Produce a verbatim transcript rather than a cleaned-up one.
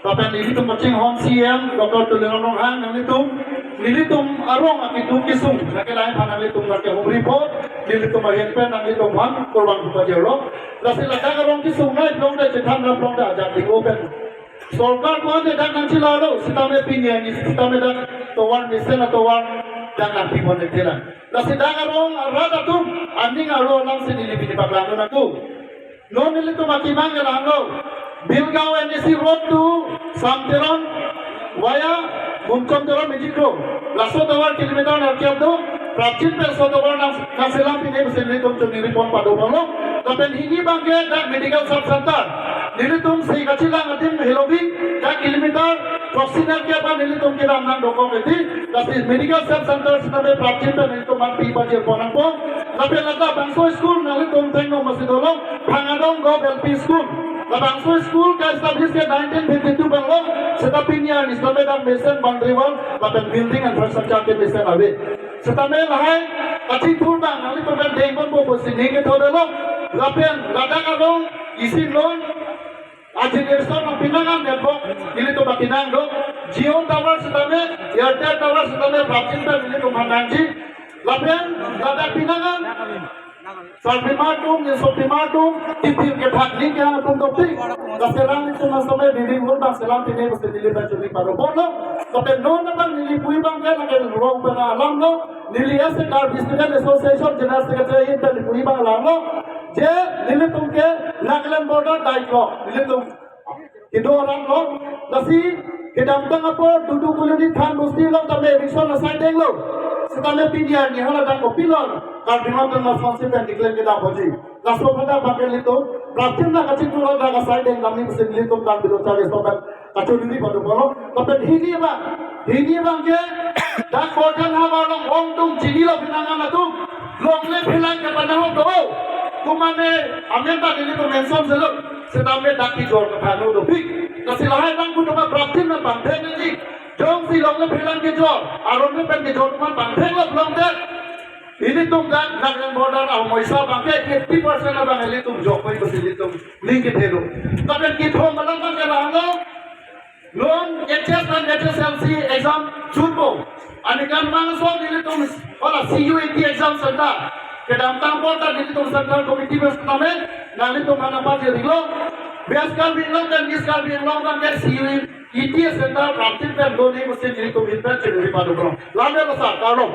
Lapen nelitum kachinghon C M Doctor Tuliram Ronghang nanglitum, nelitum arong akitu kesung, lake lain aphan nanglitum lake humri po, nelitum ahin pen nanglitum aphan kurban pajirlo. Lasi ladak arong kesung nai longde chethan nai longde ajak ding open. Sorkar ko ante dak nangchilalo, sitame pini arni sitame dak tovar mesen atovar dak nangpipon ektelan. Lasi dak arong arat atum aning arlo alam si neli pini paklang nangku. Non nelitum akemang ke lahelo. Bilgaon N A C road to Sam Teron via Munchom Teron Mejikro. Laso tovar kilometer nangkiap do. Prapjin pen laso tovar nang nangselam pine pusi nelitum chuningri pon padopon lo. Lapen hini abangke dak medical sub center. Nelitum si kachelang adim heloving dak kilometer throksi nangkiap an nelitum kedam nangdokok edi. Lasi medical sub center sitame prapjin pen nelitum aphan pipajir pon nangpo. Lapen lata bangso school nanglitum thengno masi dolo, Bhangadong Govt L P School. Labangso school ka-establish ke nineteen fifty-two pen lo, seta pini arni sitame dak mesen boundary wall, lapen building infrastructure ke mesen ave. Sitame lahai kachithur abang nanglitum pen dengponpo pusi ning kethodelo. Lapen ladak arong isi non aji nirson nangpinang an network nelitum akinang do. Jio tower sitame, Airtel tower sitame prapjin pen nelitum aphan nangji. Lapen ladak pinang an sarpimar atum, ninsopimar atum, tipir kethak ning ke atum dopik. Laserang itum asome bibing mur bang selam pine pusi neli pen chuni paro bono. Lapen non abang neli pu abangke lake rong pen alam lo. Neli as a Karbi Student Association General Secretary in pen pu abang alam lo. Je nelitum ke Nagaland border dai lo. Nelitum kedo arat lo. Lasi kedamtang apor Dudu Colony Than Bosti along tame eviction asai denglo. Sitame pini arni hala dak kopilon Karbi Anglong Autonomous Council pen declare kedam boji. Laso pada bangke nelitum prapjin nangkachingthur dak asai dengdam nangji pusi nelitum Karbi Lo Charli Asong pen kachoningri padopon lo. Lapen hini abang, hini abangke dak Borjan havar along ongdung chinilo pinang an atum. Longle phelang ke panahok do. Kumane amen ta nelitum mention selo. Sitame dak kejor kepano dopik. Lasi lahai abang pu toma prapjin nangpangthek nangji. Jongsi longle phelang kejor, aron le pen kejor toma pangthek lo pulote, ilitum dak Nagaland border ahomoisa abangke eighty percent abang ilitum jokpoi pusi ilitum ning kethelo. Lapen kethom alam abangke lahelo. Non H S and H S L C exam jutpo. Aningkan bangso nelitum hala C U E T exam center kedamtang apor ta nelitum central committee pen sitame nanglitum aphan nangpajirlo. West Karbi Anglong dan East Karbi Anglong abangke C U E T center prapjin pen do nangji pusi nelitum ahin pen choningri padopon. Lamelo sir, karlo.